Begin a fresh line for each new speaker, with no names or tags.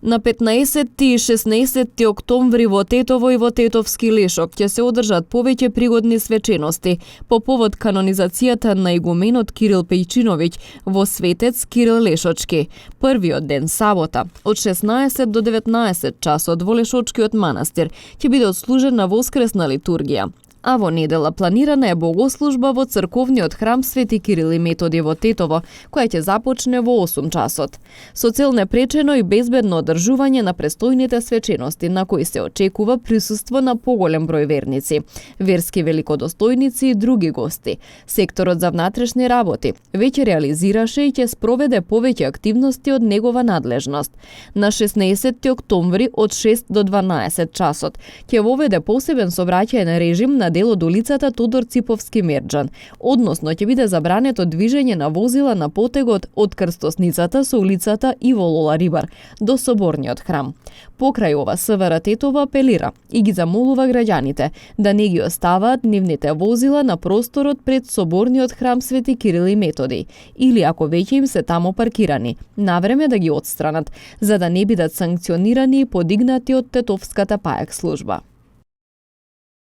На 15 и 16 октомври во Тетово и во Тетовски Лешок ќе се одржат повеќе пригодни свечености по повод канонизацијата на игуменот Кирил Пејчиновиќ во Светец Кирил Лешочки. Првиот ден, сабота, од 16 до 19 часот во Лешочкиот манастир ќе биде отслужена воскресна литургија. А во недела планирана е богослужба во црковниот храм Свети Кирил и Методи во Тетово, која ќе започне во 8 часот. Со цел непречено и безбедно одржување на престојните свечености, на кои се очекува присуство на поголем број верници, верски великодостојници и други гости. Секторот за внатрешни работи веќе реализираше и ќе спроведе повеќе активности од негова надлежност. На 16 октомври од 6 до 12 часот ќе воведе посебен сообраќајен режим на дел од улицата Тодор Циповски Мерџан, односно ќе биде забрането движење на возила на потегот од крстосницата со улицата Иво Лола Рибар до Соборниот храм. Покрај ова, СВР Тетово апелира и ги замолува граѓаните да не ги оставаат нивните возила на просторот пред Соборниот храм Свети Кирил и Методи, или ако веќе им се таму паркирани, навреме да ги отстранат, за да не бидат санкционирани и подигнати од Тетовската паек служба.